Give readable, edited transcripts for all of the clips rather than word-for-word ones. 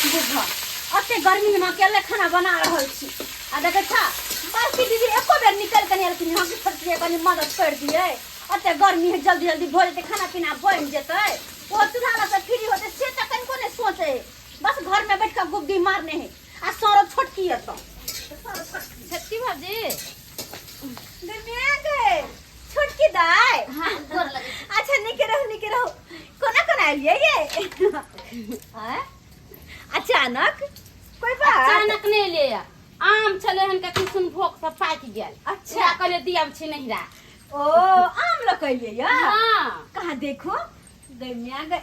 बुझ अते गर्मी में अकेले खाना बना रहल छी आ देखै छा बड़की दीदी एको बेर निकल के नहि एलखिन हम छोटकी कनि मदद कर दियै अते गर्मी है जल्दी जल्दी भऽ जेतै खाना पीना बनि जेतै ओ चूल्हा लग से फ्री होतै से तऽ कनिको नहि सोचै बस घर में बैठ कऽ गुद्दी मारने है आ सौरभ छोटकी एतऽ छोटकी भौजी दुनिया गे छोटकी दाय हाँ गोर लगै छी। अच्छा नीके रहू नीके रहू कोना कोना एलियै ये आँय? अचानक कोई बात अचानक नहि एलियै आम छलै हन कखन सुनभोग सब पाकि गेल अच्छा। ओकरा कहलियै दियाब छी नहिरा ओ आम लऽ के एलियै या हाँ कहाँ देखो गै माय गै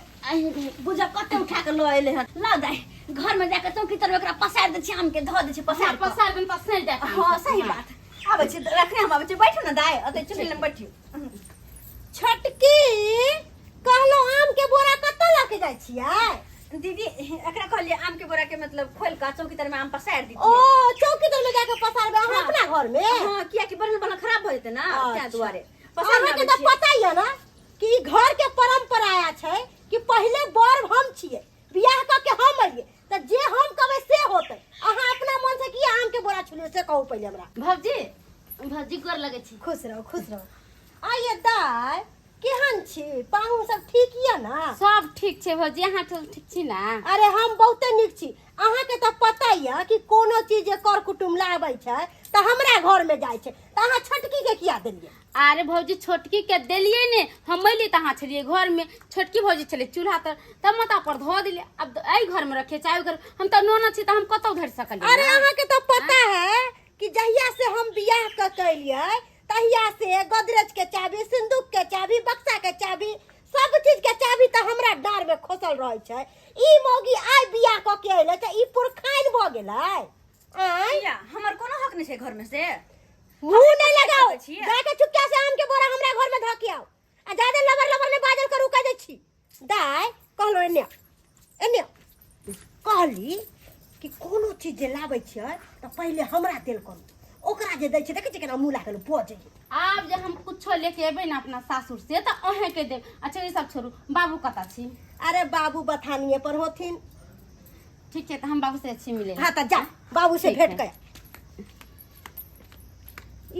बुझा कते उठा के लऽ एलै हन लऽ दाय घर में जाके चौकी तर ओकरा पसारि दै छी आम के धऽ दै छी पसार पसारि कऽ। पसार दिन पसार जायत आम हाँ सब। सही हाँ। बात आबै छी रखने हम आबै छी बैठू ने दाय ओतै चुल्ही लग बैठियौ छोटकी कहलहुँ आम के बोरा कतऽ लऽ के जाइ छियै दीदी एकरा कहलियै आम के बोरा के मतलब खोल के चौकी तर में आम पसारि दी ओ चौकी तर में जाके पसारबै अहाँ हाँ। अपना घर में हाँ कियाकि बनल बनल खराब भऽ जेतै ना अच्छा। ताहि दुआरे पसारि अहाँके तऽ पता यऽ ना कि ई घर के परंपरा आया छै कि पहिले बर हम छियै बियाह कऽ के हम एलियै तऽ जे हम कहबै से होतै अहाँ अपना मन से किया आम के बोरा छुलियै से कहू पहिले हमरा भौजी भौजी गोर लगै छी खुश रहू खुश रहू आइए दाय केहन छी पाहुन सब ठीक यऽ ना सब ठीक छै भौजी अहाँ सब ठीक छी ना अरे हम बहुते नीक छी अहाँके तऽ पता यऽ कि कोनो चीज जे कर कुटुम लाबै छै तऽ हमरा घरमे जाइ छै तऽ अहाँ छोटकी के किया देलियै अरे भौजी छोटकी के देलियै ने हम अयली तऽ अहाँ छलियै घरमे छोटकी भौजी छलै चूल्हा तर तब माथा पर धऽ देलियै आब तऽ एहि घरमे रखियै चाहे ओहि घर हम तऽ नोना छी तऽ हम कतौ धरि सकलियै अरे अहाँके तऽ पता है कि जहिया से हम बियाह कऽ के एलियै तहिया से गोदरेज के चाबी सिंदूक के चाबी बक्सा के चाबी सब चीज के चाबी तऽ हमरा डार में खोसल रहै छै ई मौगी आइ बियाह कऽ के एलै तऽ ई पुरखाइन भऽ गेलै आँय किया हमर कोनो हक नहि छै घर में से मुंह नहीं लगाओ सकै छियै। जाके चुपचाप से आम के बोरा हमरा घर में धऽ के आओ आ जादे लबर लबर नहीं बाजल करू कह दै छी दाय कहलो एने आओ, एने आओ। कहली कि कोनो चीज जे लाबै छियै तऽ पहिले हमरा देल करू ओकरा जे दै छियै देखै छियै केना मुँह लागल बजै आब जे हम कुछो लेके एबै ने अपना सासुर से तऽ अहेंके देब अच्छा ई सब छोड़ू बाबू कतऽ छी अरे बाबू बथानिए पर होथिन ठीक छै तऽ हम बाबू से अच्छी मिले हाँ तऽ जा बाबू से ठीक भेंट है। कर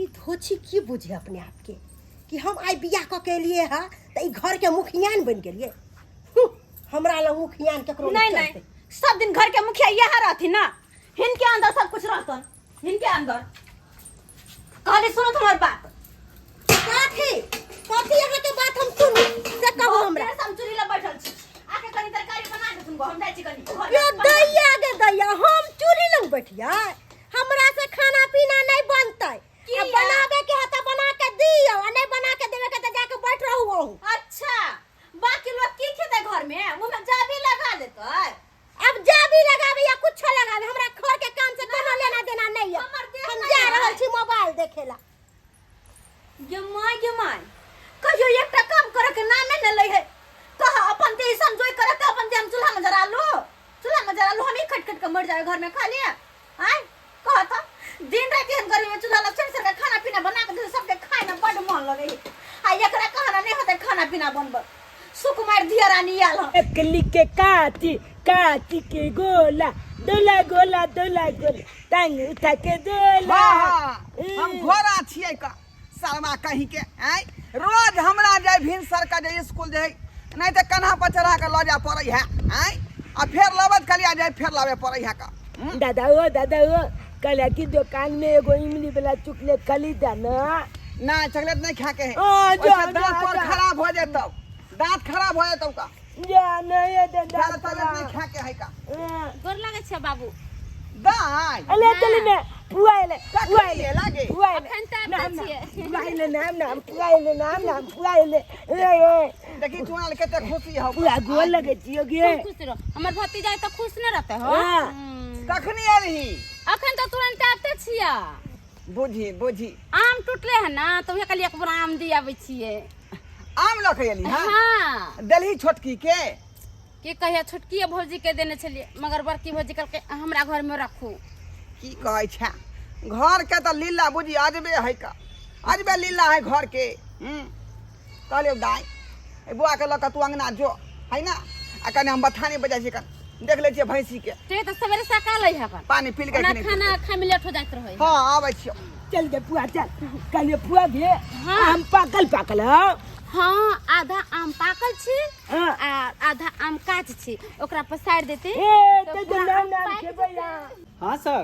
ई धोछी की बुझे अपने आप के कि हम आइ बियाह कऽ के एलियै हँ तऽ ई घर के मुखियान बनि गेलियै हुँ, हमरा लग मुखियान केकरो नहीं नहीं चलतै। सब दिन घर के मुखिया यह रहथिन ना हिनके अंदर सब कुछ रहतन हिनके अंदर कहली सुनो तुम्हार बात कथी कथी अहाँ के बात हम सुनू से कहू हमरा देर से हम चूल्ही लग बैठल छी आके कनी तरकारी बना के सुनबो हम जाइ छी कनी घर ये दैया गे दैया हम चूल्ही लग बैठिया हमरा से खाना पीना नहीं बनतै किया? आ बनाबे के है त बना के दियौ आ नहीं बना के देबे के त जाके बैठ रहू अहूँ अच्छा बाकी लोग की खेतै घर में मुंह में जाबी लगा लेतै अब जाबी लगाबे या कुछो लगाबे हमरा घर के काम से कोनो लेना देना नहीं है हमर देह हम नहीं जा है। रहल छी मोबाइल देखेला गे माय गे माय कहियो एकटा काम करे के नामे न लै है कह अपन देह समझोय करे के अपन देह हम चूल्हा में जरा लो चूल्हा में जरा लो हम ही खट खट के मर जाए घर में खा लिया आय कह त दिन राति हम गर्मी में चूल्हा लग सर के खाना पीना बना के दे सबके खाए में बड मन लगे है आ एकरा कहना नहीं होते खाना पीना बनब सुकुमार धिया रानी आयल हन एकली के काची काची के गोला दोला गोला दोला गोला टांग उठा के दोला हाँ, हम घोड़ा छियै का शर्मा कहीं के आँय रोज हमरा जाय भिनसर का जे स्कूल जाय नहीं तऽ कन्हा पर चढ़ा के लऽ जाय पड़ै है आँय आ फेर लबत कलिया जाय फेर लाबे पड़ै है का हम्म? दादा ओ दादा ओ कल की दुकान में एगो इमली वाला चॉकलेट खरीदा ना ना चॉकलेट नहीं खा के है ओ, जा, ओहिसे दांत जा, पर जा। खराब हो जेतौ दांत खराब हो जेतौ का जा नहीं है दादा ज्यादा चॉकलेट नहीं खा के है का हाँ। गोर लागै छै बाबू दाय अले चली ने पुआ एले पुआ कखनी एले लागे पुआ एले अखन तऽ नाम आबिते नाम छियै पुआ एले नाम नाम पुआ एले नाम नाम पुआ एले ए ए देखी चुनाल कते खुशी हो पुआ गोल लगे छियो गे खूब खुश रहो हमर भतीजा तऽ खुश नहि रहतै हो हाँ। हम्म। कखनी एलही अखन तऽ तुरंत आबिते छियै बुझी बुझी आम टूटले है ना तऽ उहे कहलियै एक बोरा आम दी आबै छियै आम लऽ के एलही हँ हाँ देलही छोटकी के की कहिया छोटकी भौजी के देने छलियै मगर बड़की भौजी कहलकै हमरा घर में रखू की कहै छै घर के तऽ लीला बुझी अजबे है का अजबे लीला है घर के हम्म कहलियौ दाइ ए बौआ के लऽ कऽ तू अंगना जो है ना आ कने हम बथाने बजाइ छी कन देख लै छियै भैंसी के। ते तऽ सवेरे सकाल है अपन। पानी पी के ओना खाना खाय में लेट हो जाइत रहै। हाँ आबै छियौ। चल गे फुआ चल, कहलिए फुआ गे। हाँ। आम पाकल पाकल हौ। हाँ, आधा आम पाकल छी। हाँ। आ आधा आम काच छी, ओकरा पसारि देते। ए तऽ ते पूरा नाम आम नाम पाकि खेबै जेतै। यहाँ। हाँ सर,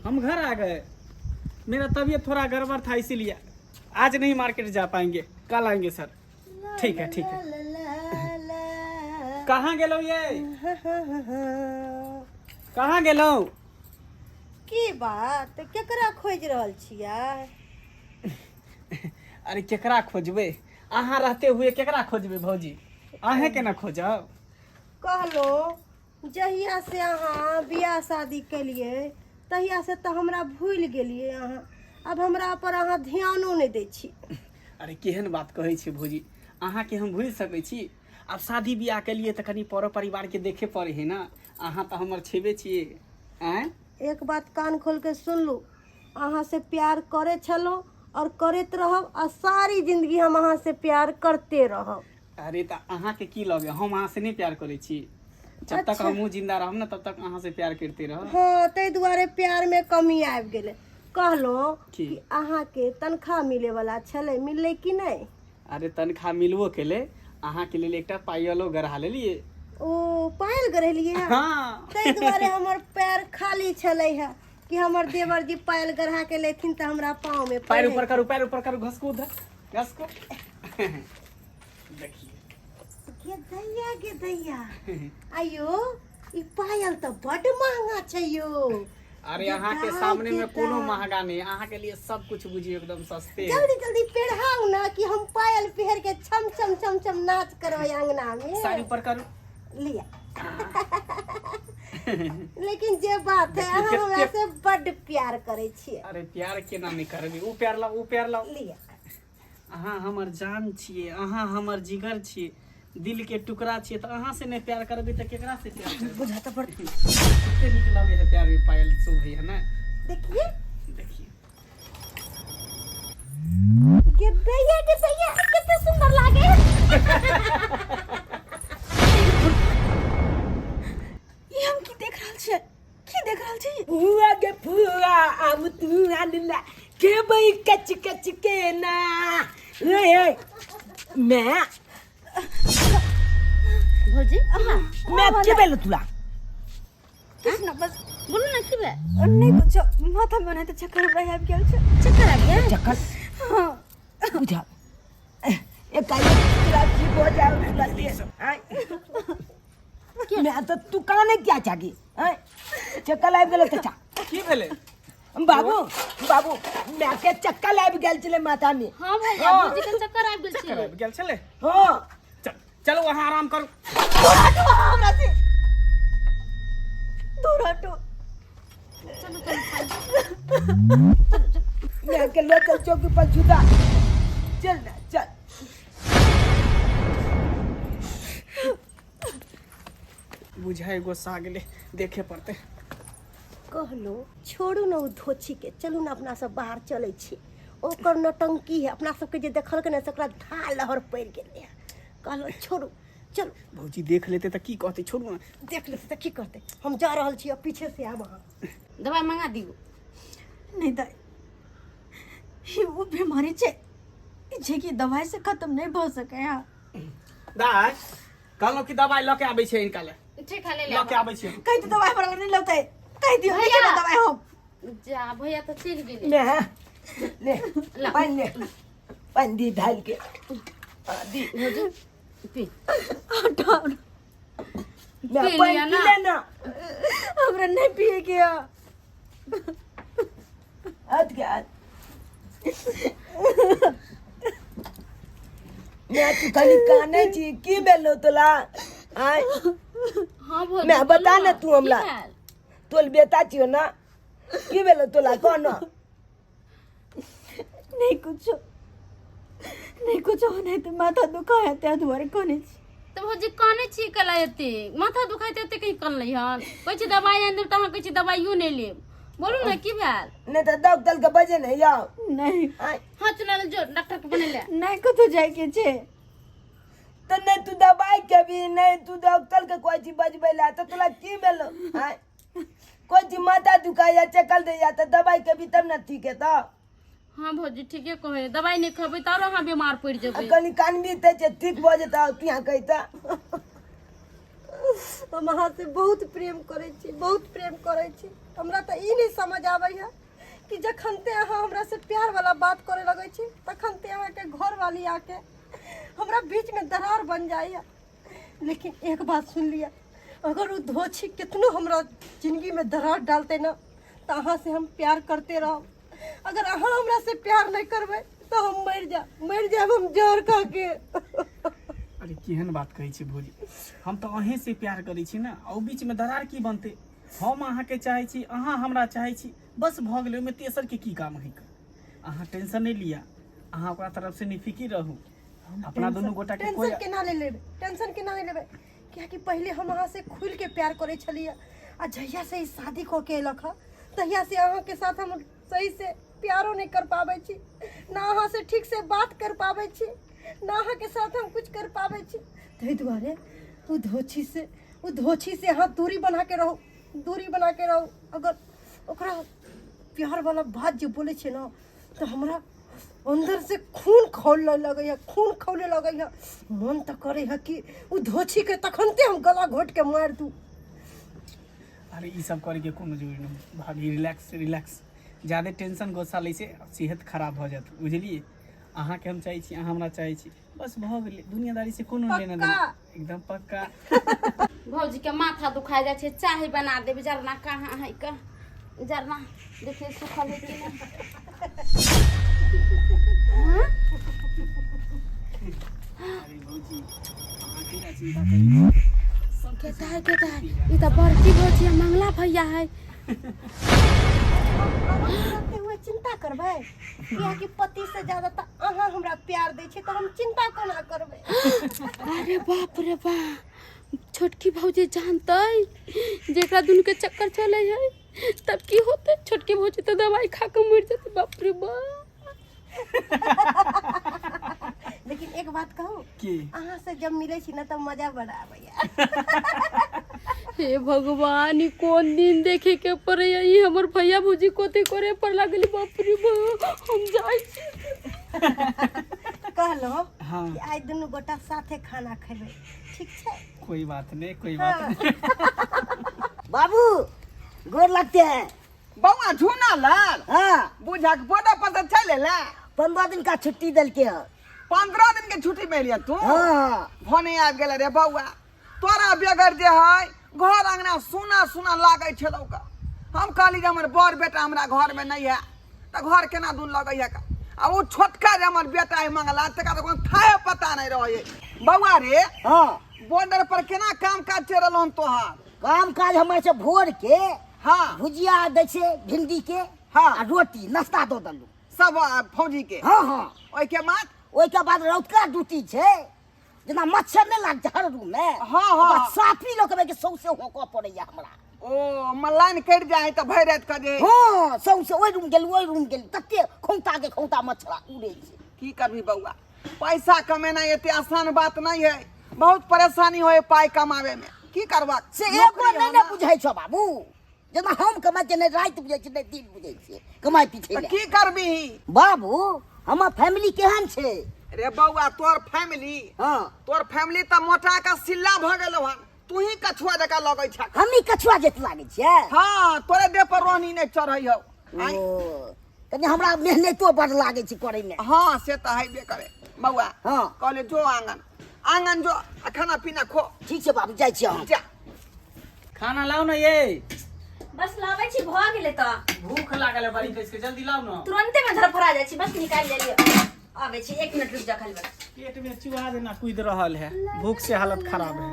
हम घर आ गए। मेरा तबीयत थोड़ा गड़बड़ था, इसीलिए आज नहीं मार्केट जा पाएंगे, कल आएंगे सर। ठीक है ठीक है। कहाँ गेलहुँ ये? कहाँ गेलहुँ? की बात, केकरा खोजि रहल छियै? अरे केकरा खोजबै, अहाँ रहते हुए केकरा खोजबै भौजी? अहें के ना खोजब। कहलो जहिया से अहाँ बियाह शादी केलियै तहिया से तऽ हमरा भूलि गेलियै अहाँ। आब हमरा पर अहाँ ध्यानो नहि दै छी। अरे केहन बात कहै छी भौजी, अहाँके हम भूलि सकै छी? आब शादी बियाह केलियै तऽ कनि परो परिवारके देखे पड़ै है ना। अहाँ तऽ हमर छेबे छियै। आँय, एक बात कान खोल के सुन लू, अहाँ से प्यार करे छलहुँ और करैत रहब, आ सारी जिंदगी हम अहाँ से प्यार करते रहब। अरे तऽ अहाँके की लगे, हम अहाँ से नहि प्यार करै छी? जब तक हमहूँ जिंदा रहब ना तब तक अहाँ से प्यार करते रहब। हाँ, ताहि दुआरे प्यार में कमी आबि गेलै। कहलहुँ की? कि अहाँके तनख्वाह मिले वाला छलै, मिललै कि नहि? अरे तनख्वाह मिलबो केलै, अहाँके लेल एकटा पायलो गढ़ा लेलियै। ओ पायल गढ़ेलियै? हाँ। ताहि दुआरे हमर पैर खाली छलै है कि हमर देवर जी पायल गढ़ा के लेथिन तऽ हमरा पाँव में पैर ऊपर करू, पैर ऊपर करू, घसकू उधर घसकू। देखिए गे दैया गे दैया, आयो ई पायल तऽ बड महंगा छै यो। अरे अहाँ के सामने में कोनो महंगा नहीं, अहाँ के लिए सब कुछ बुझियो एकदम सस्ते है। जल्दी जल्दी पेढ़ाउ ना कि हम पायल पहिर के छम छम छम छम नाच करबै अंगना में। साड़ी ऊपर करू। लिया। लेकिन जे बात है, अहाँ देखिए, हमरा से बड प्यार करै छियै। अरे प्यार केना नहीं करबै, ऊ प्यार लाउ, ऊ प्यार लाउ। लिया। अहाँ हमर जान छियै, अहाँ हमर जिगर छियै, दिल के टुकड़ा छियै, तऽ अहाँ से नहि प्यार करबै तऽ केकरा से प्यार करबै? बुझा तऽ पड़तै। कते नीक लगे है प्यार में पायल शोभै है ना। देखिए। देखिए। गे दैया गे दैया, कते सुंदर लागे। ई हम की देख रहल छियै, की देख रहल छी? फुआ गे फुआ, आब तू आनला खेबै कच कच के ना। ए ए, मैं भौजी मैं के बेल तुला? किछु ने बस। बोलू ना, की भेल? नहि कुछो, माथा में ओनाहिते चक्कर हमरा आबि गेल छै। चक्कर आबि गेल? चक्कर। हाँ। बुझा ए काहे तुला की हो जाए तुला दे। आय मैं तो तू काने क्या जागी? आय चक्कर आबि गेल तऽ चा। की भेलै? बाबू बाबू, मैं के चक्कर आबि गेल छलै माथा में। हाँ भैया, हाँ। भौजी के चक्कर आबि गेल चक्कर छै। आबि गेल छलै? हाँ। चल चलो वहाँ आराम करू। दूर हटू अहाँ हमरा से, दूर हटू। मैं के लो चल चौकी पर जुदा। चल ना चल। बुझाइ गोस्सा गेलै, देखे पड़तै। कहलो छोड़ू ने ओ धोछी के, चलू ने अपना सब बाहर चलै छी। ओकर नौटंकी है, अपना सबके जे देखलकै ने से ओकरा धा लहर पड़ि गेलै है। कहलो छोड़ू चलू। भौजी देख लेतै तऽ की कहतै? छोड़ू ने। देख लेतै तऽ की करतै? हम जा रहल छी, अब पीछे से आब अहाँ। दवाइ मंगा दियौ। नहि दाइ, ई ओ बीमारी छै जे कि दवाइ से खत्म नहि भऽ सकैया। दाइ, कहलहुँ कि दवाइ लऽ के आबै छै हिनका लए। ठीक है, ले ले। लऽ के आबै छी। कहि दियौ दवाइ हमरा लग नहि लौतै, कहि दियौ नहि भैया। खेबै दवाइ हम। जा, भैया तऽ चलि गेलै। ले ले। ला। पानि ले, पानि दी ढाल के। हाँ, दी। पी। हटाउ ने। मैं पी पानि लिअ पी ना। ले ना। हमरा नहि पिए के यऽ। हट गया। मैं तू खाली काने छी, की भेलो तोला? आय। हाँ भौजी, मैं बता बोलू ना तू हमरा। की भेल? तोल बेटा छियो ना, की भेलो तोला कौन? नहि कुछो, नहि कुछो, नहि तऽ माथा दुखाय है ताहि दुआरे कहने छी। तऽ भौजी कानै छी कला एते? माथा दुखाइत एते कहीं कानलै हन? कहै छी दवाइ आनि देब तऽ अहाँ कहै छी दवाइयो नहि लेब। बोलू ने की भेल? नहीं तो डॉक्टर के बजे नहीं जाओ। नहीं। आय। हाँ, चला जो डॉक्टर के बनेले। नहि, कतहु जाइके छै। तऽ नहि तू दवाइ खेबही नहि तू डॉक्टर के कहै छी बजबै लए तऽ तोरा की भेलौ आँय कोइ चीज माथा दुखाइया चक्कर दैया तऽ दवाइ खेबही तब ने ठीक हेतौ। हाँ भौजी ठीके कहे, दवाई नहीं खेबै तऽ आरो अहाँ बीमार पड़ि आ जेबै। कनि कानबी तऽ जे ठीक भऽ जेतौ तू यहाँ कहितऽ। हम अहाँ से बहुत प्रेम करै छी, बहुत प्रेम करै छी। हमरा तऽ ई नहि समझ आबैया कि जखन ते अहाँ हमरा से प्यार वाला बात करे लगै छी तखन ते अहाँके घरवाली आके हमरा बीच में दरार बन जाइया। लेकिन एक बात सुन लिअ, अगर ओ धोछी कितनो हमरा जिंदगी में दरार डालते ना तऽ अहाँ से हम प्यार करते रहब। अगर अहाँ हमरा से प्यार नहीं करबै तऽ हम मरि जायब, मरि जायब हम जहर खा के। अरे केहन बात कहै छी भौजी, हम तऽ अहें से प्यार करै छी ने, आ ओ बीचमे दरार की बनतै? हम अहाँके चाहै छी, अहाँ हमरा चाहै छी, बस भऽ गेलै। ओहिमे तेसरके की काम है? अहाँ टेंशन नहि लिअ, अहाँ ओकरा तरफ से निफिकिर रहू। अपना दुनू गोटा के कोई टेंशन केना नहि लेबै, टेंशन केना नहि लेबै, कियाकि पहिले हम अहाँ से खुलि के प्यार करै छलियै आ जहिया से ई शादी कऽ के अयलक हँ तहिया से अहाँके साथ हम सही से प्यारो नहि कर पाबै छी, ना अहाँ से ठीक से बात कर पाबै छी, ना अहाँके साथ हम कुछ कर पाबै छी। ताहि दुआरे ओ धोछी से अहाँ दूरी बना के रहू, दूरी बना के रहू। अगर ओकरा प्यार वाला बात जे बोलै छै ना तऽ हमरा अंदर से खून खौले लगैया, खून खौले लगैया। मन तऽ करे है कि ओ धोछी के तखनते हम गला घोट के मारि दू। अरे ई सब करे के कोनो जरूरी नहीं भाभी, रिलैक्स रिलैक्स। ज्यादा टेंशन गुस्सा लै से सेहत खराब भऽ जायत, बुझलियै? अहाँके हम चाहै छी, अहाँ हमरा चाहै छी, बस भऽ गेलै। दुनियादारी से कोनो लेना देना पक्का? एकदम पक्का। भौजी के माथा दुखा जाइ छै, चाय बना देबै। जरना कहाँ है का? जरना देखिए सुखल है कि नहीं। हाँ? अरे भौजी अहाँ केना चिंता करै छी? सब केता है, केता है? ई तऽ बड़की भौजी आ मंगला भैया है। रहते हुए चिंता करबै? कियाकि पति से ज्यादा तऽ अहाँ हमरा प्यार दै छी तऽ हम चिंता कोना करबै? अरे बाप रे बाप, छोटकी भौजी जानतै जेकरा दुनू के चक्कर चले है तब की होते? छोटकी भौजी तो दवाई खा के मर जेतै। बाप रे बाप। लेकिन एक बात कहू? की? अहाँ से जब मिलै छी ना तब मजा बड़ा आबैया। हे भगवान, ई कोन दिन देखे के पड़े? ई हमर भैया भौजी कोते करे पर लागल। बाप रे बाप, हम जाइ छी। कहलो हाँ। कि आइ दुनू गोटा साथे खाना खेबै, ठीक छै? कोई बात नहीं, कोई बात नहीं। बाबू गोर लगते हैं। बौआ झूना लाल। हाँ। बुझा के बॉर्डर पर से चल एला। 15 दिन का छुट्टी देलके हँ। 15 दिन के छुट्टी मिल तू? हाँ। भने आबि गेल रे बौआ, तोरा बगैर जे है घर अंगना सुना सुना लागै छलौ का। हम कहली जे हमर बड़ बेटा हमरा घर में नहीं है तऽ घर केना दून लगै है का। आ ओ छोटका जे हमर बेटा है मंगला, तकरा तऽ कोनो थाहे पता नहीं रहे। बौआ रे। हाँ। बॉर्डर पर केना काम काज चलि रहल हन तोहार? काम काज हमर से भोर के हाँ। भुजिया दै छै भिंडी के। हाँ। आ रोटी नाश्ता दऽ देलहुँ सब फौजी के। हाँ हाँ। ओहिके बाद? ओहिके बाद रौतका ड्यूटी छै, जेना मच्छर नहि लाग छै हर रूम में। हाँ, हाँ। ओकरा साफी लऽ के सौंसे होकऽ पड़ैया हमरा। ओ लाइन कटि जाइ तऽ भरि राति कऽ जे। हाँ, सौंसे ओहि रूम गेलहुँ ओहि रूम गेलहुँ, तते खौंता के खौंता मच्छर उड़ै छै। की करबी बौआ, पैसा कमेनाइ एते आसान बात नहीं है, बहुत परेशानी होय पाई कमावे में। की करबा से एगो नहीं ने बुझै छौ बाबू, जेना हम कमाइ छियै नहि राति बुझै छियै नहि दिन बुझै छियै कमाइ पीछे। तऽ की करबी बाबू? हमर फैमिली केहन छै? रे बौआ तोर फैमिली? हाँ। तोर फैमिली तऽ मोटा के सिल्ला भऽ गेलौ हन, तू ही कछुआ जकाँ लगै छ। हमही कछुआ जेत लागै छियै? हाँ, तोरे देह पर रोहनी नहि चढ़ै हौ। ओ कनि हमरा मेहनतो बड लागै छै करै में। हाँ से तऽ हेबे करे बौआ। हाँ। कहले जो आंगन आंगन जो आ खाना पीना खो। ठीक छै बाबू, जाइ छियै हम। जा। खाना लाउ ने ये। बस लाबै छी, भऽ गेलै तऽ। भूख लागल है बड़ी कस के, जल्दी लाउ ने। तुरंते में धरफड़ा जाइ छी, बस निकालि लेलियै, आबै छी, 1 मिनट रुकि जा खाली बस। पेट में चूहा जेना कूद रहल है, भूख से हालत खराब है।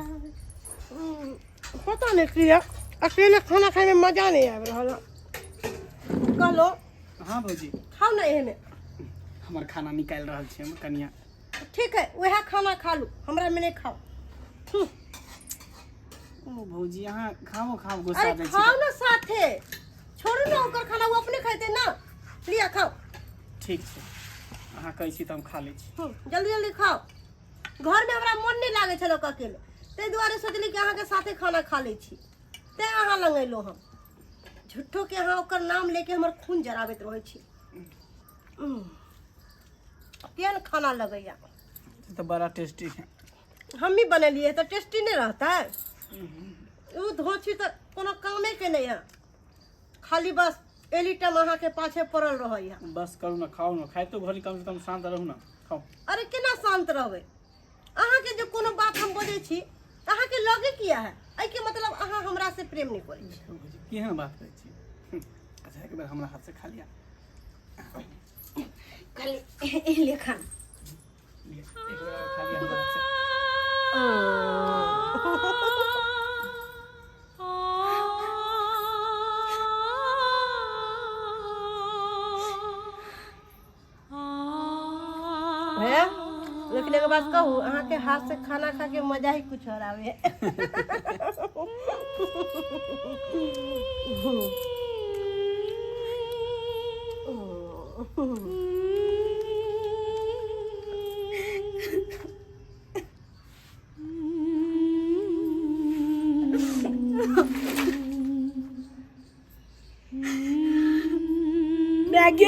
पता नहीं किया अकेले खाना खाए में मजा नहीं आबि रहल है। कहलो। हाँ भौजी। खाउ ना एहने। हमर खाना निकालि रहल छी हम कनिया। ठीक है, वएह खाना खा लू, हमरा में नहीं खाओ। ओ भौजी अहाँ खाओ खाओ, गुस्सा अरे जाइ छी। खाओ ना साथे, छोड़ू ना ओकर खाना, वो अपने खेते ना, लिया खाओ। ठीक छै, अहाँ कहै छी तऽ हम खा लै छी। जल्दी जल्दी खाओ। घरमे हमरा मोन नहि लागै छल अकेले, ताहि दुआरे सोचली कि अहाँके साथे खाना खा लै छी, तेँ अहाँ लग अयलहुँ हम। झूठोके अहाँ ओकर नाम लेके हमर खून जराबैत रहै छी। केहन खाना लगैया? ई तऽ बड़ा टेस्टी है। हमही बनेलियै तऽ टेस्टी नहि रहतै? ओ धोछी तऽ कोनो कामे के नहि है, खाली बस एली टाइम अहाँके पाछे पड़ल रहैया। बस करू ना, खाओ ना, खाइतो घड़ी कम से कम शांत रहू ना, खाओ। अरे केना शांत रहबै? अहाँके जे कोनो बात हम बजै छी तऽ अहाँके लगे किया है? एहिके मतलब अहाँ हमरा से प्रेम नहि करै छी। भौजी, केहन बात कहै छी? अच्छा एक बेर हमरा हाथ से खा लिया। खाली एहले खाना। लिया, एक बेर और खा लिया हमरा हाथ से। भैया, लेकिन एगो बात कहू, अहाँके हाथ से खाना खा के मजा ही कुछ और आवे है। मैगी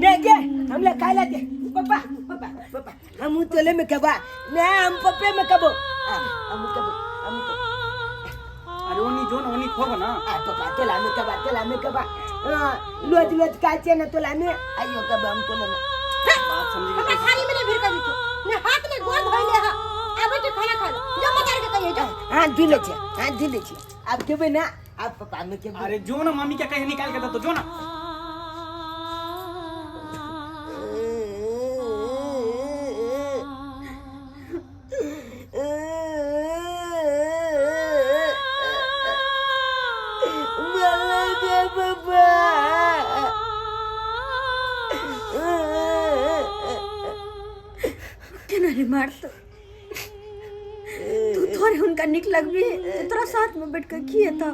मैगी हमला खाए ला दे। पापा पापा पापा, हम तोले में कबा ना, हम पप्पे में कबो। हम कबो, हम कबो। अरे ओनी जो ना, ओनी खोब ना। आ पापा, तोला में कबा, तोला में कबा। लोज लोज काचे ना तोला में आइयो कबा, हम तोले में। बात समझी? हमरा थाली में नहीं भिड़ कर दिछो ने, हाथ में गोल धइले हा। आबै छै खाना खा ले, जो मतार के कहिए जो। हाँ दिले छे, हाँ दिले छे। अब खेबे ना, अब पापा में खेबे। अरे जो ना, मम्मी के कहीं निकाल के दे तो जो ना। केना रे मारतो तू? थोड़े हुनका निक लगबी तो तोरा साथ में बैठ के खिए तो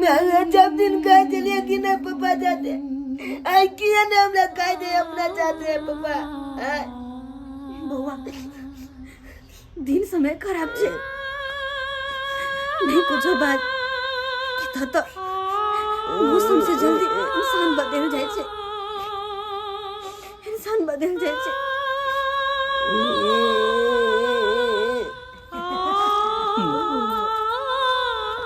मैं जब दिन कह चलिए कि ना पापा जाते आई किया ना, हमरा कह दे अपना चाहते हैं पापा। हाँ? बौआ, दिन समय खराब छे, नहीं कुछो बात कि तो मौसम से जल्दी इंसान बदल जाए छे, इंसान बदल जाए छे।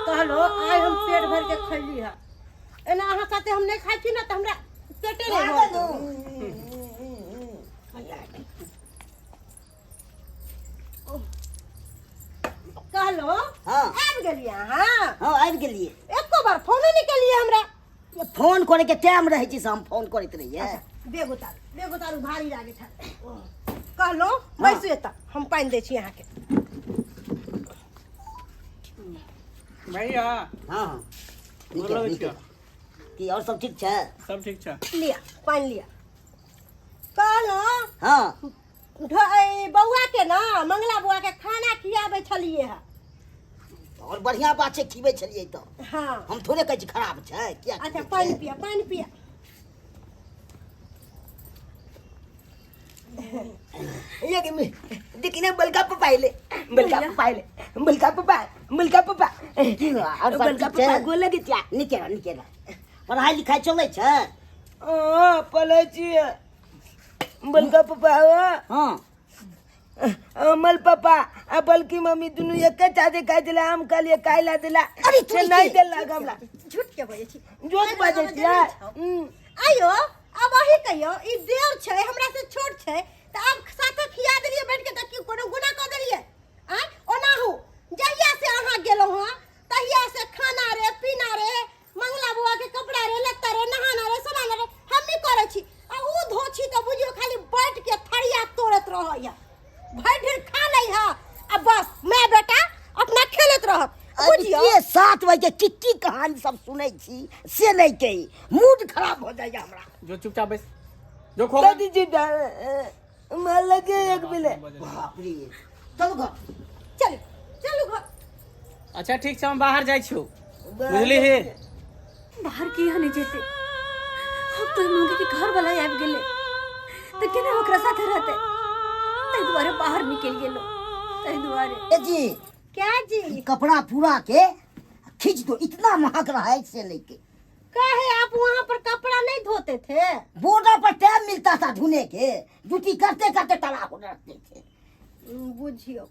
कहलो आइ हम पेट भर के खैली है। एना अहाँ साथे हम नहीं खाइ छी ना तऽ हमरा पेटे नहीं भरत। कहलो हाँ। आबि गेलियै अहाँ? हाँ, आबि गेलियै। एको बार फोनो नहि केलियै हमरा। ये फोन करे के टाइम रहै छै से हम फोन करैत रहियै। बेग उतारू, बेग उतारू, भारी लागै छै। कहलो बैसू एतऽ, हम पानि दै छी अहाँके। भैया। हाँ हाँ, नीके। गोर लगै नीके। छियौ। की और सब ठीक छै? सब ठीक छै। लिअ पानि लिअ। कहलो हाँ। बौआ के ना, मंगला बौआ के खाना खियाबै छलियै है। और बढ़िया बात छै, खिबै छलियै तऽ। हाँ। हम थोड़े कहै छी खराब छै। किया अच्छा खिबै पानि छै? पिया, पानि पिया। ये कि देखी ना, बलका पप्पा आइले, बलका पप्पा आइले, बलका पप्पा, बलका पप्पा। की हुआ? और सब बलका ठीक छै? पप्पा गोल लगे छिया। नीके रह, नीके रह। पढ़ाई लिखाई चलै छै? हाँ, पढ़ै छियै बलका पप्पा। हाँ। अमल पापा आ बल्कि मम्मी दुनू एके साथे खाइ छलै। हम कहलियै खाइ ला देला। अरे से नहि देलक हमरा। झूठ के बजै छी? झूठ बजै छियै। आइयो अब अही कहियो, ई देर छै, हमरा से छोट छै, तऽ आब साथे खिया देलियै बैठ के तऽ की कोनो गुनाह कऽ देलियै? आँय, ओनाहु जहिया से अहाँ गेलहुँ हँ तहिया से खाना रे, पीना रे, मंगला बौआ के कपड़ा रे, लत्ता रे, नहाना रे, सोनाना रे, हमही करै छी। आ ऊ धोछी तऽ बुझियौ खाली बैठ के थरिया तोड़ैत रहैया, भरि ढेर खा लै है आ बस माय बेटा अपना खेलैत रहत। बुझियौ के 7 बजे की की कहानी सब सुनै छी से नहि कही, मूड खराब हो जाइए हमरा। जो चुपचाप बैस जो, खो। दादी जी मार लगे एक मिले। बाप रे, चलू घर। चलू, चलू घर। अच्छा ठीक छै, हम बाहर जाइ छियौ, बुझली हे? बाहर किया नहीं जेते? हम तो मौगी के घर वाला आबि गेलै तऽ केना ओकरा साथे रहते? ताहि दुआरे बाहर निकलि गेलो। ताहि दुआरे। ए जी। क्या जी? कपड़ा पूरा के खींच दो, इतना महक रहा है से लेके। काहे आप वहाँ पर कपड़ा नहीं धोते थे? बॉर्डर पर टाइम मिलता था धोने के, ड्यूटी करते करते तलाक हो रखते थे। बुझियो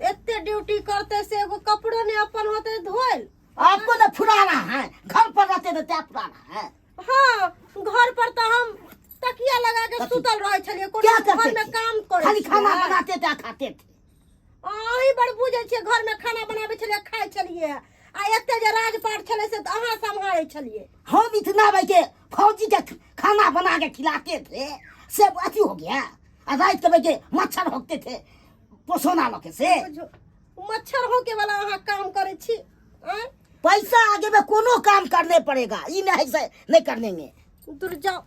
एते ड्यूटी करते से एगो कपड़ो नहीं अपन होते धोल। आपको तो फुराना है, घर पर रहते तो क्या फुराना है? हाँ, घर पर तो हम तकिया लगा के कथी? सुतल रहे छलिए, कोनो क्या करते घर में थे? काम करे खाली खाना छियै। बनाते थे, खाते थे। अहीं बड़ बुझै छियै, घर में खाना बनाबै छलियै, खाइ छलियै, आ एते जे राजपाट छलै से तऽ अहाँ सम्हारै छलियै। हम इतना भाई के फौजी के खाना बना के खिलाते थे, से अथी हो गया। आ रात के भाई के मच्छर होते थे पोसोना लोग से। बुझो, मच्छर होके वाला अहाँ काम करै छी? आँय? पैसा आगे में कोनो काम करने पड़ेगा, ई नहीं से नहीं करने में। दूर जाओ,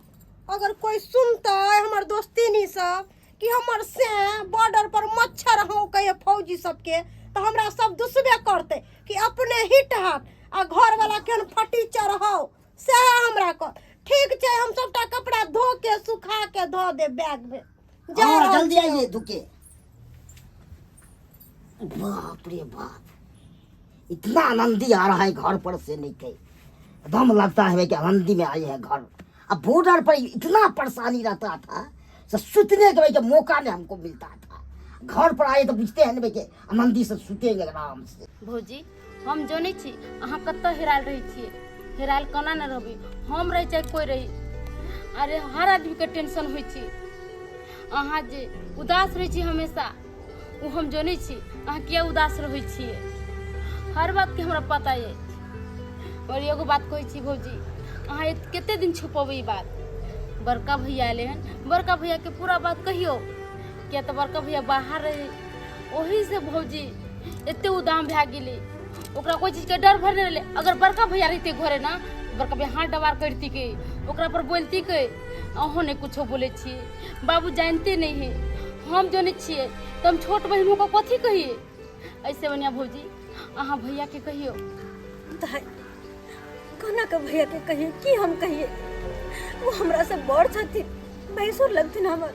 अगर कोई सुनता है हमर दोस्तीनी सब कि हमर से बॉर्डर पर मच्छर हौंकै फौजी सबके, तो हमरा सब दुसबे करते कि अपने हिट हाथ आ घर वाला केहन फटी चढ़ाओ सएह हमरा कर। ठीक छै, हम सबटा कपड़ा धो के सुखा के धो देब बैग में। जा हाँ, रहल जल्दी छी। आइए धुके। बाप रे बाप, इतना आनंदी आ रहा है घर पर से नहीं के एकदम लगता है कि आनंदी में आए हैं घर। अब बॉर्डर पर इतना परेशानी रहता था से सुतने के भाई के मौका नहीं हमको मिलता था। घर पर आए तो बुझते हैं ना भाई के आनंदी से सुतेंगे आराम से। भौजी हम जनै छी अहाँ कतऽ हेरायल रहै छियै, हेरायल कोना नहि रहबै, हम रही चाहे कोइ रही, अरे हर आदमीके टेंशन होइ छै। अहाँ जे उदास रहै छी हमेशा, ओ हम जनै छी अहाँ किया उदास रहै छियै, हर बातके हमरा पता अछि। और एगो बात कहै छी भौजी, अहाँ कते दिन छुपेबै ई बात? बड़का भैया अयलै हन, बड़का भैयाके पूरा बात कहियौ, किया तऽ बड़का भैया बाहर रहै, ओहीसँ भौजी एते उदाम भए गेलै, ओकरा कोइ चीजके डर भर नहि रहलै। अगर बड़का भैया रहितै घरे ना, बड़का भैया हाथ डबार करितिकै, ओकरा पर बोलतिकै। अहूँ नहि कुछो बोलै छियै, बाबू जानिते नहि है, हम जनै छियै तऽ हम छोट बहिन होके कथी कहियै। ऐसे बढ़िआँ भौजी अहाँ भैयाके कहियौ। दाइ कोना के भैया के कहिए, की हम कहिए? वो हमरा से बड़ छथिन, भैंसुर लगथिन हमर।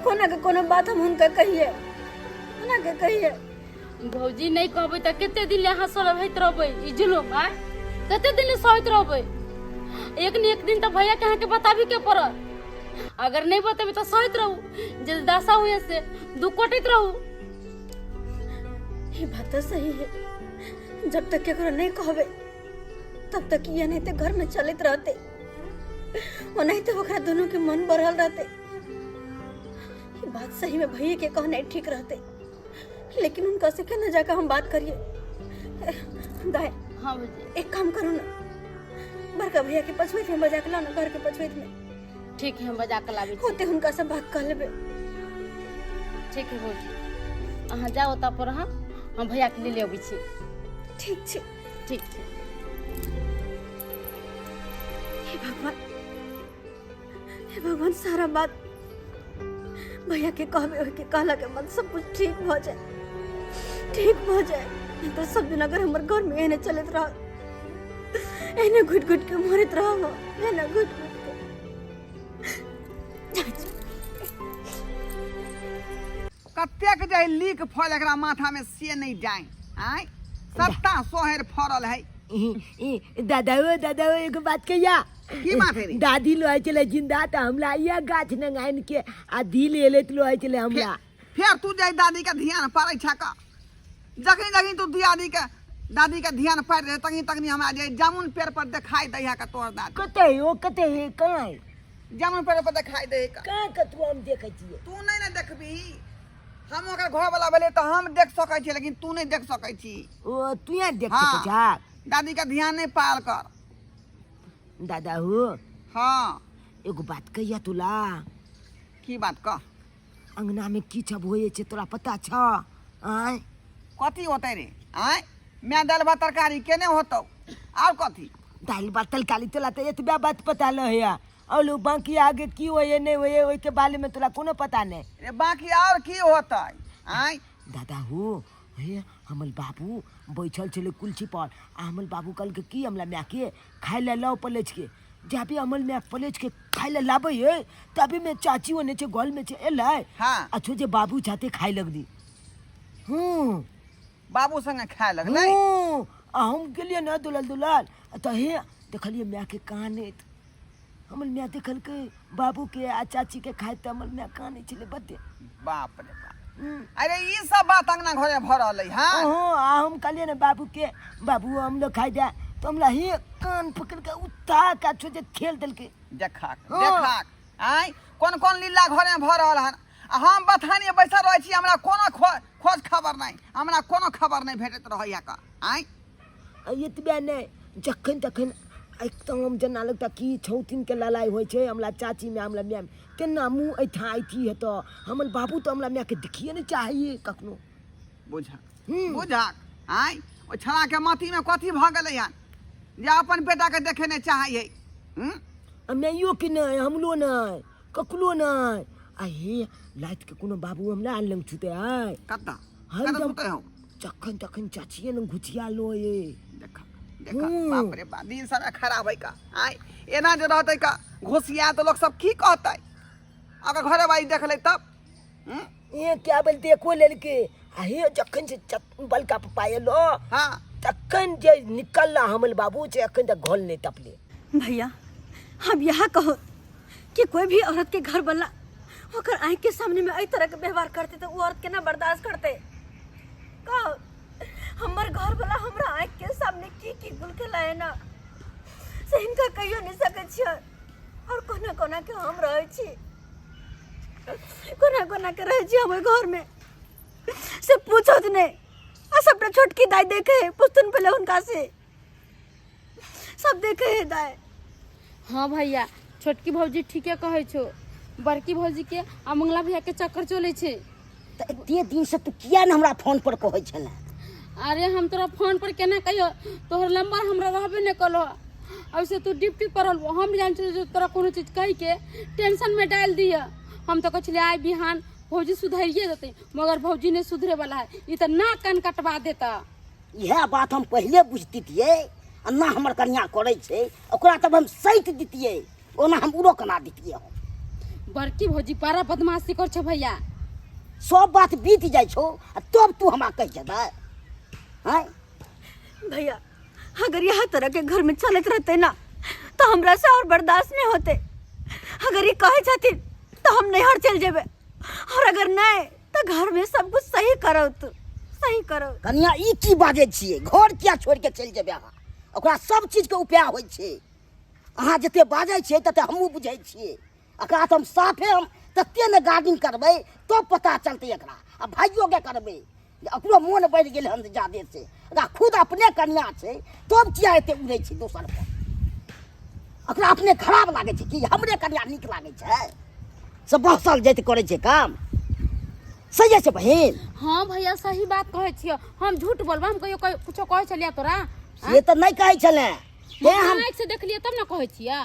कोना के कोनो बात हम हुनका कहिए, कोना के कहिए? भौजी नहीं कहबै तऽ कते दिन ले अहाँ सहैत रहबै ई जुलुम? आँय, कते दिन ले सहैत रहबै? एक ने एक दिन तऽ भैया के अहाँके बताबी के पड़त। अगर नहीं बतेबै तऽ सहैत रहू, जे दशा हुए से दुख कटैत रहू। ये बात तो सही है, जब तक केकरो नहीं कहबे तब तक ये नहीं तो घर में चलत रहते, ओनाहिते ओकरा दोनों के मन बढ़ल रहते। ये बात सही में भैया के कहना ठीक रहते, लेकिन उनका से केना जाकर हम बात करिए? दाई। हाँ भौजी। एक काम करू ना, बड़का भैया के पछुआत में बजा के लाओ ना, घर के पछुआत में। ठीक है, हम बजा के लाबै छी। होते हुनका से बात कर लेबे। ठीक है भौजी, अहाँ जाओ ओतऽ पर, हम भैया के ले अबै छी। ठीक छै। ठीक छै। हे भगवान, हे भगवान, सारा बात भैया के कहबे, ओहि के कहला के बाद सब कुछ ठीक भ जाए, ठीक भ जाए। नहीं तो सब दिन अगर हमर घर में एहने चलत रह, एहने घुट घुट के मरत रहब, एहने घुट घुट के। कतेक जे लीक फल एकरा माथा में से नहीं जाए, आय सत्ता सोहर फरल है। दादा ओ, दादा ओ, एगो बात कहिया? की बात है रे? दादी लोहे चले जिंदा त हमरा इया गाछ नंगाइन के आ दिल एले त लोहे चले हमरा। फेर तू जाय दादी के ध्यान पड़ै छ का? जखनी जखनी तू दादी के दादी के ध्यान पड़ रहे तखनी तखनी हमरा जे जामुन पेड़ पर देखाई दै है का तोर दादी। कते है ओ, कते है, कहाँ है? जामुन पेड़ पर देखाई दै है का? कहाँ कतौ हम देखै छियै? तू नहीं ने देखबी, हम ओकर घर वाला भेलै तऽ हम देख सकै छियै, लेकिन तू नहीं देख सकै छी। ओ तू यहाँ देख हाँ। सकै छा? दादी के ध्यान नहीं पाल कर। दादा हो। हाँ। एगो बात कहिया तोला? की बात कह? अंगना में की सब होए छै तोरा पता छ? आय कथी होतै रे? आय मैं दालि भात तरकारी केने होतौ, आर कथी? दालि भात तरकारी तोला तऽ एतबे बात पता रहैया, और बाकी आगे की होइए नहीं होइए ओहिके बारे में तोरा कोनो पता नहीं। रे बाकी और की होतै? आय दादा हो, हे हमर बाबू बैठल छलै कुलछी पर, आ हमर बाबू कहलकै की हमरा मायके खाय लए लाओ पलेच के। जाबे हमर माय पलेच के खाय लए लाबै है तबे में चाची ओने छै घर में छै एलै। हाँ। अच्छो जे बाबू छाते खाय लगली। हूँ। बाबू संगे खाए लगलै। हूँ, आ हम गेलियै ने दुलाल दुलाल तऽ हे देखलियै मायके कानैत। हमर माय देखलकै बाबूके आ चाचीके खाइत तऽ हमर माय कानै छलै बड्ड। बाप रे बाप, अरे ई सब बात अंगना घरे भऽ रहलै हँ? हँ, आ हम कहलियै ने बाबूके, बाबू हम लोग खाइ दे, तऽ हमरा हे कान पकड़ि कऽ उठा कऽ छोड़ि ठेल देलकै। देखक। हँ। देखक, आँय, कोन कोन लीला घरे भऽ रहल हन आ हम बथानी बैसल रहै छी, हमरा कोनो खोज खबर नहि, हमरा कोनो खबर नहि भेटैत रहैया का। आँय, आ एतबे नहि, जखन तखन एकदम जेना लगता कि छौतिनके लड़ाइ होइ छै हमरा चाचीमे हमरा मायमे, केना मुँह ऐठा ऐठी हेतऽ। हमर बाबू तऽ हमरा मायके देखिए नहि चाहैए कखनो। बुझक बुझक, आँय, ओहि छौड़ाके माथीमे कथी भऽ गेलै हन जे अपन बेटाके देखे नहि चाहै है? हूँ? आ माइयोके नहि, हमरो नहि, ककरो नहि। आ हे रातिके कोनो बाबू हमरा लग छुतै है? कतऽ? हरदम। कतऽ सुतै हौ? जखन तखन चाचिए लग घुचिया लो ये। देख देख, बाप रे बाप, दिन समय खराब है का। आँय, एना जे रहतै का घुसिया तऽ लोक सब की कहतै? अगर घरे बारी देख ले तब? हूँ? ए क्या बोल देखो लेलके। आ हे जखन से बलका पप्पा एलो, हाँ, तखन जे निकलला हमर बाबू से अखन तक घोल नहीं तपले। भैया, हम यह कहो कि कोई भी औरत के घर वाला ओकर आँख के सामने में एहि तरह के व्यवहार करते तो वो औरत केना बर्दाश्त करते? कहो, हमर घर वाला हमरा आँख के सामने की की गुल खेलाए ना से हिनका कहियो नहीं सकै छियै। और कोना कोना के हम रहै छी, कोना कोना के रहै छी हम ओहि घर में से पूछत नहीं। आ सबटा छोटकी दाई देखे है, पूछतन पहले हुनका से, सब देखे है दाई। हाँ भैया, छोटकी भौजी ठीके कहै छौ, बड़की भौजी के आ मंगला भैया के चक्कर चलै छै। तऽ एते दिन से तू किया ने हमरा फोन पर कहै छले? अरे हम तोरा फोन पर केना कहियो, तोहर नंबर हमरा रहबे नहि कलो, ऐसे तू ड्यूटी पर रहलबो, हम जान छलियै जे तोरा कोनो चीज कहि के टेंशन में डालि दिअ। हम तऽ कहै छलियै आइ बिहान भौजी सुधरिए देतै, मगर भौजी नहि सुधरे वाला है, ई तऽ नाक कान कटवा देता। इएह बात हम पहिले बुझतियै आ ना हमर कनिया करै छै, ओकरा तब हम सैत दितियै, ओना हम उड़ो केना दितियै हम। बड़की भौजी बड़ा बदमाशी कर छौ भैया। सब बात बीत जाइ छौ आ तब तू हमरा कहि जेबै? आँय भैया, अगर यह तरह के घर में चलत रहते ना तो हमरा से और बर्दाश्त नहीं होते। अगर ये कहे छथिन तो हम नैहर चल जेबे, और अगर नहीं तो घर में सब कुछ सही करो, तू सही करो। कनिया, ई की बाजै छियै? घर किया छोड़ि के चलि जेबै अहाँ? ओकरा सब चीजके उपाय होइ छै। अहाँ जते बाजै छियै तते हमहूँ बुझै छियै। एकरा तऽ हम साफे हम तते ने गार्डिंग करबै तब पता चलतै एकरा, आ भाइयोके करबै जे ओकरो मोन बढ़ि गेल हन जादे से। एकरा खुद अपने कनिया छै तब किया एते उड़ै छै दोसर पर? ओकरा अपने खराब लागै छै कि हमरे कनिया नीक लागै छै? से बहसल जाइत करै छै काम। सही छै बहिन? हाँ भैया, सही बात कहै छियै, हम झूठ बोलबा? हम कहियो कुछो कहै छलियै तोरा? से तऽ नहि कहै छलै। तें हम आँखि से देखलियै तब ने कहै छियै।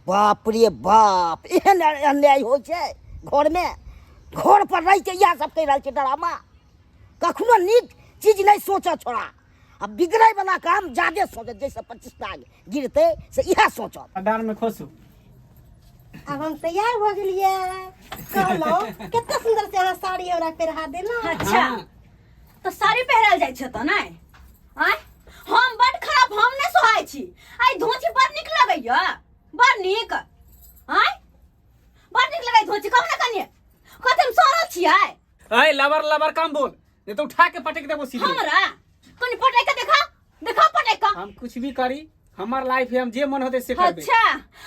बाप रे बाप, एहन अन्याय होइ छै घरमे? घर पर रहि के इएह सब कहि रहल छै ड्रामा। कखनो नीक चीज नहि सोचऽ छोड़ा, आ बिगड़ै वाला काम जादे सोचत, जैसे 25 टा गिरतै से इएह सोचत। डार में खोसू। आब हम तैयार भऽ गेलियै। कहलहुँ कते सुंदर से अहाँ साड़ी हमरा पहिरा देलहुँ। अच्छा, तऽ साड़ी पहिरायल जाइ छै तऽ नहि? आँय, हम बड खराब, हम नहि सोहाय छी। आइ धोची बड़ नीक लगैया, बड़ नीक। आँय, बड़ नीक लगै धोची, कहू ने कनिए कते हम सड़ल छियै। अरे लबर लबर कम बोल, नहीं तो उठा के पटक देबो सीधे। हमरा कनि पटक के देखा, देखा पटक के। हम कुछ भी करी, हमर लाइफ है, हम जे मन होते से करबे। अच्छा,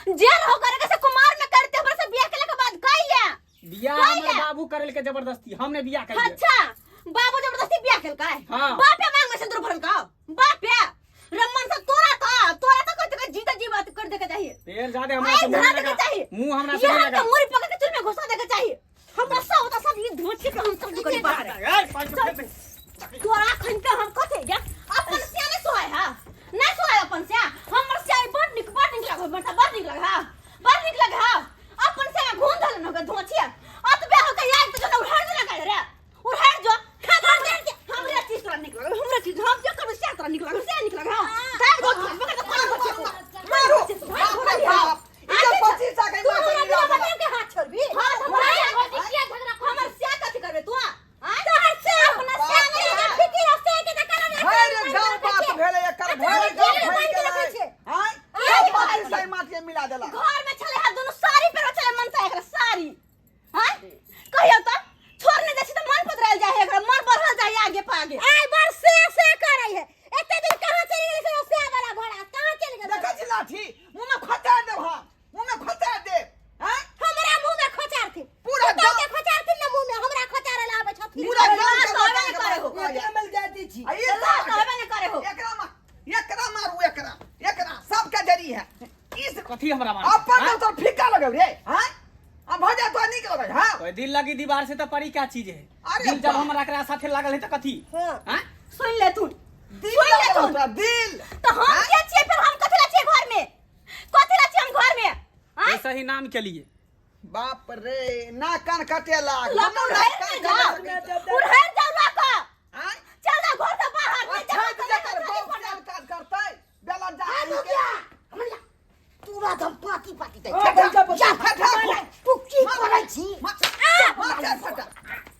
जे रहो करे के से कुमार में करते, हमरा से बियाह केला के बाद कैले बियाह? कैले? हमर बाबू करल के जबरदस्ती, हमने बियाह कैले। अच्छा, बाबू जबरदस्ती बियाह केलकै? हाँ। बापे मांग में सिंदूर भरल का बापे रमन से? तोरा तो, तोरा तो कहते के जीता जी बात कर दे के चाहिए। तेल ज्यादा हमरा से आइ मुंह धरा दे के लगा, चाहिए, मुंह हमरा से यहाँ लगा के मुरी पकड़ के चूल में घुसा दे के चाहिए। हमरा सब होता सब ये धोती के हम सब करी बाहर। ए, पाँच सौ फेंक दे। तोरा खन के हम कथे जा अपन सिया नहीं सोहाय, हा नहीं सोहाय अपन सिया। हमर सिया बड़ नीक, बड़ नीक लागो, बड़ बड़ नीक लागे, हा बड़ नीक लागे। हा अपन सिया में घून धलन होके धोछिया अतबे होके यार तो जो उड़ाड़ देना का रे, उड़ाड़ जो हमरा चीज तोरा नीक लागल, हमरा चीज हम जे करबै से तोरा नीक लागल, से नीक लागल। हां दाग दो, पकड़ के कोना धोछिया मारू, बाप रे बाप, ई तो 25 टा के तू मार हमरा के बिना मतलब के हाथ छोड़बी? हमर सिया कथी करबे तू? आँय? अपना सिया लगा देला। घर में छले है दोनों साड़ी पर छले मनसा एकरा साड़ी। हां कहियो त छोड़ नहीं दै छी त मन पतरायल जाय है एकरा, मन बढ़ल जाय है आगे पागे। आइ बड़ से से करै है, एते दिन कहाँ चलि गेल छलै से वाला घोड़ा, कहाँ चलि गेल? देखै छी लाठी मुँह में खोचा देब, हम मुँह में खोचा देब। हैं हमरा मुँह में खोचारथिन? पूरा पुतहु के खोचारथिन ने मुँह में, हमरा खोचारे ला आबै छथिन। पूरा गाँव लाज के तो होबे लोकन ने के करे हो। बात एकरा मिल जाती छी। आ ई लाज साला तो होबे ने करे हो। एकरा मार, एकरा मारू, एकरा एकरा सबके जरी है इस कथी हमरा मार अपन तो तोर फीका लगल रे। हैं आ भजा तो नीक लगल। हां कोई दिल लगी दीवार से तो परी क्या चीज है? अरे दिल जब बाप। हमरा एकरा साथे लागल है तो कथी? हाँ। हाँ? सुन ले तू, दिल सुन ले लगल तू। तोरा दिल। तो हम के छियै फिर? हम कथी ला छियै घर में? कथी ला छियै हम घर में? आँय? ऐसा ही नाम के लिए। बाप रे, ना कान कटेला लऽ कोनो कऽ ना उड़ैर कान ने जाओ। कटेला। उड़ैर जाओ लऽ कऽ। आँय? चल जा घर से बाहर, नहीं अच्छा जमा जकर करे, बाप खाली जान काज करतै बेला जा आ रुकिया, हमरा तुरंत हम पाती पाती दै। हाँ, बैठ जा, बैठ जा, जा। तू की करै छी? मार चल फटा,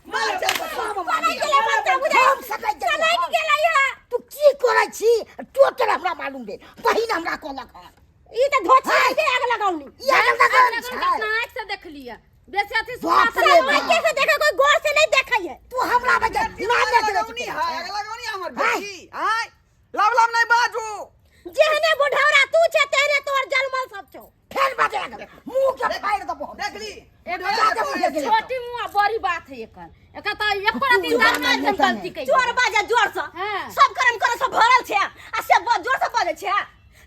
मार चल फटा। सनकि गेलै मनसा बुझाइ। हम सकै सनकि गेलै यहाँ। तू की करै छी टोटल हमरा मालूम भेल, बहिन हमरा कहलक हन। ई तऽ धोछी के आग लगौनी। ई आग लगौनी आग छै। अपना आँखि से देख लिअ, बेसी अथी बाप सुना रे सुना बाप। आँखे से देखे, कोई गौर से नहीं देखै है। तू हमरा बजे ना देख लगौनी है, आग लगौनी हमर बेटी। आँय लव लव नहीं बाजू। जेहने बुढ़ौरा तू छे तेहने तोहर जलमल सब छौ। फेर बाजे लागल, मुंह के फाड़ि देबो हम। देखली छोटी मुँह आ बड़ी बात है एकर, एकर तऽ एको रति दाम नहि हम गलती कइली। जोर बाजा जोर से। हाँ। सब कर्म करे से भरल छै आ से जोर से बाजै छै।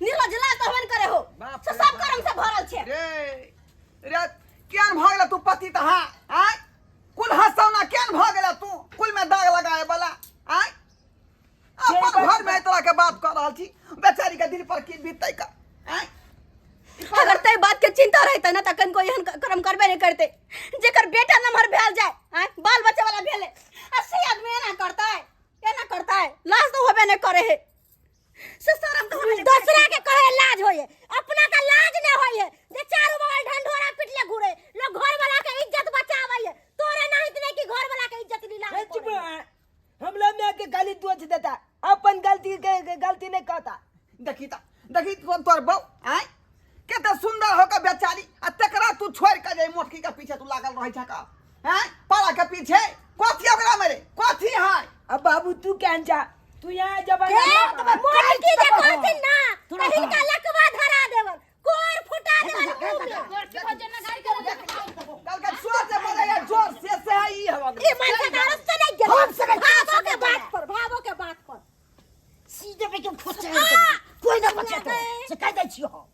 निर्लज लाज तो होबे ने करे हो। बाप से रे सब बाप। कर्म से भरल छै। रे रे केहन भऽ गेल तू पति तऽ? हाँ आँय कुल हंसौना केहन भऽ गेल तू, कुल में दाग लगाए वाला? आँय अपन घर में एहि तरह के बात कऽ रहल छी, बेचारी के दिल पर की बीततै का? आँय अगर तै बात के चिंता रहते ना त कनको एहन कर्म करबे नहीं करते। जेकर बेटा नमहर भेल जाए, आँय बाल बच्चा वाला भेले आ से आदमी एना करता है, एना करता है, लाज तो होबे नहीं करे है, से शर्म तो होबे नहीं करे। दोसरा के कहे लाज होए, अपना का लाज न होए जे चारू बगल ढंढोरा पिटले घुरे, लोग घर वाला के इज्जत बचावे है, तोरे नहीं इतने की घर वाला के इज्जत नीलाम ए, चुप करे। रह। हमला माय के खाली दोष देता, अपन गलती के गलती नहीं कहता। देखी त देखी तोर बहू आँय कते सुंदर होकर बेचारी, आ तकरा तू छोड़ के जे मोटकी के पीछे तू लागल रहै छ का? आँय पारा के पीछे कथी ओकरा में रे, कथी है? अब बाबू तू केहन जा, तू यहाँ जब मोटकी जे कहथिन ना त हिनका लकवा धरा देवन, कोर फुटा देवन मुंह में। कल के जोर से बोले या जोर से से है ई हवा। ई मनसा दारू से नहीं गेल। हम से नहीं- भावो के बात पर, भावो के बात पर सीधे पे क्यों खुश है? कोई ना बचे तो से कह दै छियो हम।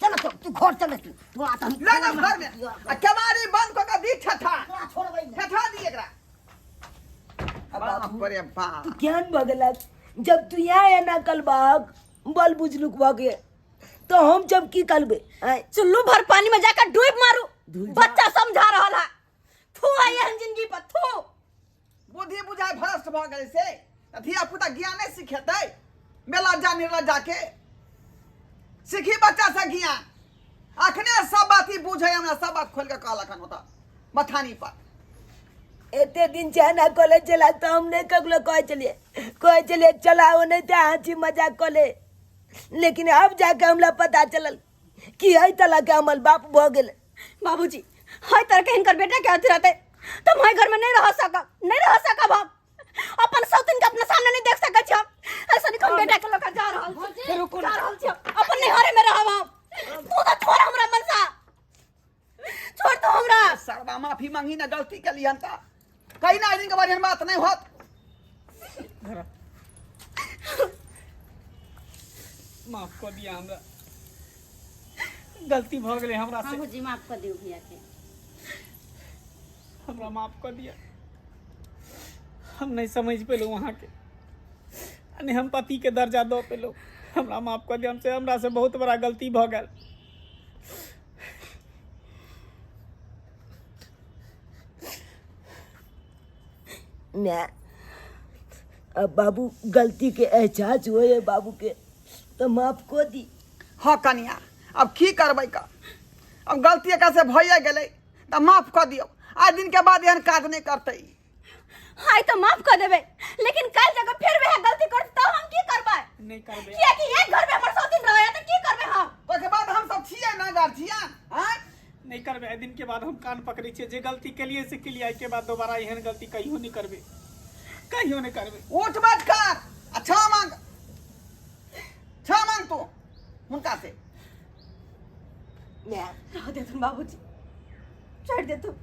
चलो तो तू घर चल, तू तू आ त हम ले ना घर में आ केवाड़ी बंद क के दी ठठा। तोरा छोड़बै नहीं। ठठा दी एकरा। बाप रे बाप, तू केहन भऽ गेलक? जब तू यहाँ एना कलबाक बल बुझलुक भऽ गेल तो हम जब की करबे? आँय चुल्लू भर पानी में जाकर डूब मारू। धुल जा। बच्चा समझा रहल है, थू है एहन जिंदगी पर थू। बुद्धि बुझाइ भ्रष्ट भऽ गेलै से तऽ धिया पुता ज्ञान नहि सिखेतै। बेलज्जा निर्लज्जा के सीखी बच्चा से ज्ञान। अखने सब बात ही बुझै, हमरा सब बात खोलि कऽ कहलक हन ओतऽ बथानी पर। एते दिन चाइना कॉलेज चला तो हम नहीं ककरो कहै छलियै, कहै छलियै चलाओ नहीं तऽ हँसी मजाक कऽ ले, लेकिन अब जाके हमरा पता चलल कि एहि तरह के हमर बाप भऽ गेल। बाबूजी हर तरह के हिनकर बेटा के अथी रहते तो हम घर में नहीं रह सकब, नहीं रह सकब। हम अपन सौतिन के अपना सामने नहीं देख सकै छी हम। ऐसा नहीं हम बेटा के लऽ के जा रहल छी, जा रहल छी हम। अपन नैहरे में रहब हम। तू तो छोड़ हमरा मनसा, छोड़ तो हमरा। सरबा माफी मांगी ना, गलती के लिए त कहीं ना दिन के बाद एहन बात नहीं होत। माफ कऽ दिया हमरा, गलती भऽ गेलै हमरा हाँ से। भौजी, माफ कऽ दियौ भैया के। हमरा माफ कऽ दिया, हम नहीं समझ पेलहुँ अहाँके आ नहि हम पतिके दर्जा दऽ पेलहुँ। हमरा माफ कऽ दिया, हमसे हमरा से बहुत बड़ा गलती भऽ गेल। माय अब बाबू गलती के एहसास हुए है बाबू के तो माफ कऽ दी। हाँ कनिया, अब की करबै का, अब गलती एकरा से भइए गेलै तऽ माफ कऽ दियौ, आइ दिन के बाद एहन काज नहि करतै। हाय तो माफ कर देबै, लेकिन कल जगह फिर वह गलती करतै तो हम की करबै? नहि करबै। कियाकि एक घर में हमर सौतीन रहै त की करबै हम? ओहिके बाद हम सब छियै के बाद हम कान पकड़ै छियै, जे गलती केलियै से केलियै, एहिके बाद दोबारा एहन गलती कहियो नहि करबै, कहियो नहि करबै। उठ बैठ कर आ क्षमा मांग, क्षमा मांग तू हुनका से। माय रह देथुन बाबूजी, छोड़ देथुन।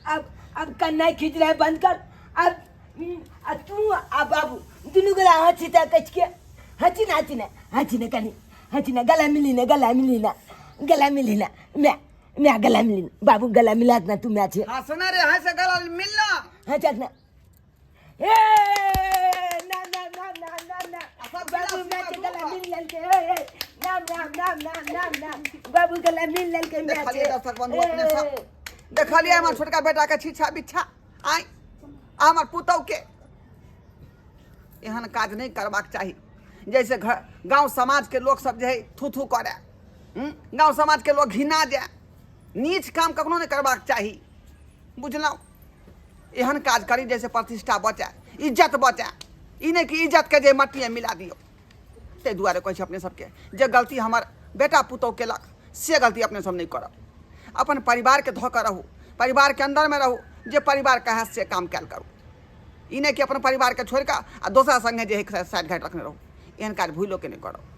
अब कन्नाइ खिचनाइ बंद कर। अब आ तू आ बाबू दुनू गोला हँसी तऽ कचि के हँसी ना, हँसी ना, हँसी ना, कनि हँसी ना, गला मिली ना, गला मिली ना, गला मिली ना, मैं मैं गला मिली ना, बाबू गला मिला ना, तू मैं छे। हाँ सुना रे, हाँ से गला मिलना। हाँ चल ना, ए ना ना ना ना ना ना, सब बाबू गिलास मैं छे में गला दूध मिल ललके, ए ए नाम नाम नाम नाम नाम नाम, बाबू गला मिल ललके, मैं देखलियै छे। दर्शक बंधु अपने सब देखलियै हमर छोटका बेटा के छिछा बिच्छा आइ, आ हमर पुतहु के। एहन काज नहि करबाक चाही जैसे घर गांव समाज के लोग सब जे है थू थू करे, गांव समाज के लोग घिना जाए। नीच काम कखनो नहि करबाक चाही, बुझलहुँ? एहन काज करी जैसे प्रतिष्ठा बचे, इज्जत बचे, ई नहि कि इज्जत के जे मट्टीमे मिला दियौ। ताहि दुआरे कहै छी अपने सबके, जे गलती हमर बेटा पुतहु केलक से गलती अपने सब नहि करब। अपन परिवारके धऽ कऽ रहू, परिवारके अन्दरमे रहू, जे परिवार कहए से काम कयल करू। ई नहि कि अपन परिवारके छोड़ि कऽ आ दोसरा सङ्गे जे है साइड घाट रखने रहू। एहन काज भूलो के नहि करब।